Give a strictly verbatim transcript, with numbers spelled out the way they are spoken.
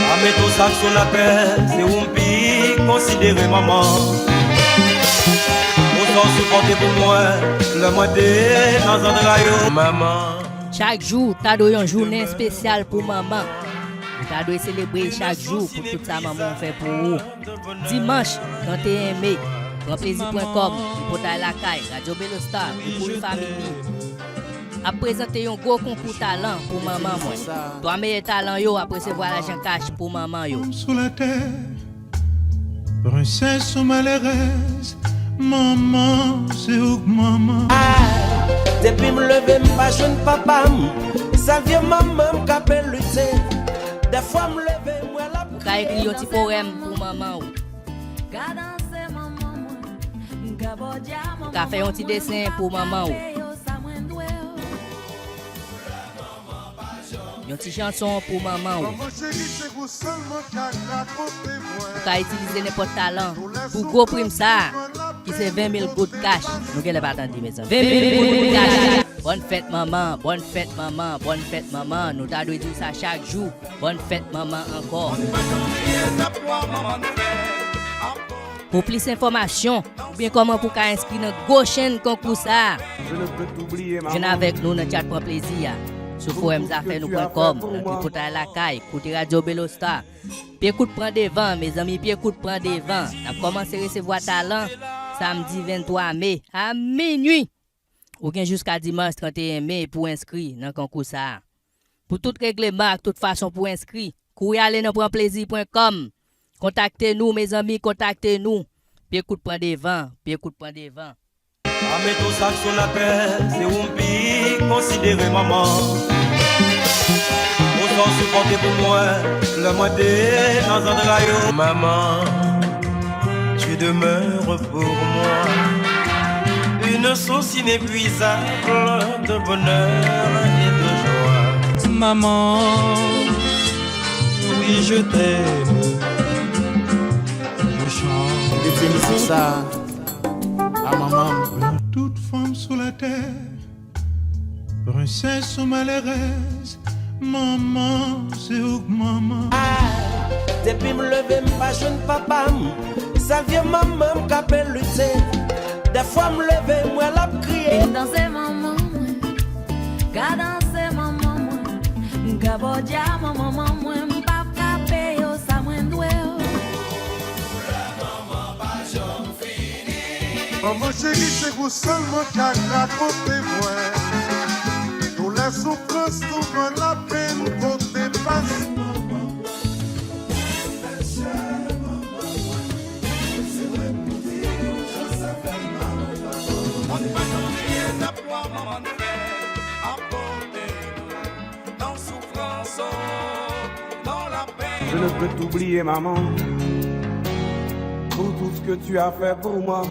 Pami tout sa k sou latè, se ou m pi konsidere manman. Pou sa w sipòte pou mwen, lè mwen te nan zantray ou. Manman. Chak jou ta dwe yon jounen espesyal pou manman. Ou ta dwe selebre chak jou pou tout sa manman w fè pou ou. Dimanch trannteyen me, pran plezi pwen kòm, Tripotay Lakay, Radyo Belostar, Boukouri Family ap prezante yon gwo konkou talan pou manman mwen. Twa meyè talan yo ap resevwa lajan kach pou manman yo. Sou latè, prensès ou malerèz, manman, se ou k manman. Depi m leve, m pa jwenn papa m. Sèl vye manman m k ap lite. Dèfwa m leve, m wè l ap kriye. Ou ka ekri yon ti powèm pou manman ou. Ou ka fè yon ti desen pou manman ou. Yon ti chanson pou manman ou. Ou ka itilize nenpòt talan pou gwo prim sa a, ki se ven mil goud kach. Nou genlè pa tande, mezanmi. Ven mil goud kach. Bòn fèt manman, bòn fèt manman, bòn fèt manman. Nou ta dwe di w sa chak jou. Bòn fèt manman ankò. Pou plis enfòmasyon, oubyen kòman pou w ka enskri nan gwo chenn konkou sa a, jwenn avèk nou nan tchat Pran Plezi a, sou forum zafè nou pwen kòm, nan Tripotay Lakay, koute Radyo Belostar. Pye kout pran devan, mezanmi, pye kout pran devan. N ap kòmanse resevwa talan samdi venntwa me a minui. Ou gen jiska dimanch trannteyen me pou w enskri nan konkou sa a. Pou tout regleman ak tout fason pou w enskri, kouri ale nan pran plezi pwen kòm. Kontakte nou, mezanmi, kontakte nou. Pye kout pran devan, pye kout pran devan. Pami tout sa k sou latè, se ou m pi konsidere manman. Pou sa w sipòte pou mwen, lè mwen te nan zantray ou. Maman, tu demeures pour moi une source inépuisable de bonheur et de joie. Maman, oui, je t'aime, je chante. Dedye mizik sa a manman m. Nan tout fanm sou latè, prensès ou malerèz, manman, se ou k manman. Depi m leve, m pa jwenn papa m. Sèl vye manman m k ap lite. Dèfwa m leve, m wè l ap kriye. Vin danse manman mwen, ka danse manman mwen. M ka bòdya manman mwen, m p ap ka peye w sa mwen dwe w. Manman cheri, se ou sèlman k ka rakonte mwen doulè, soufrans, toulman, lapenn, kote pas. Je ne peux t'oublier, maman, pour tout ce que tu as fait pour moi.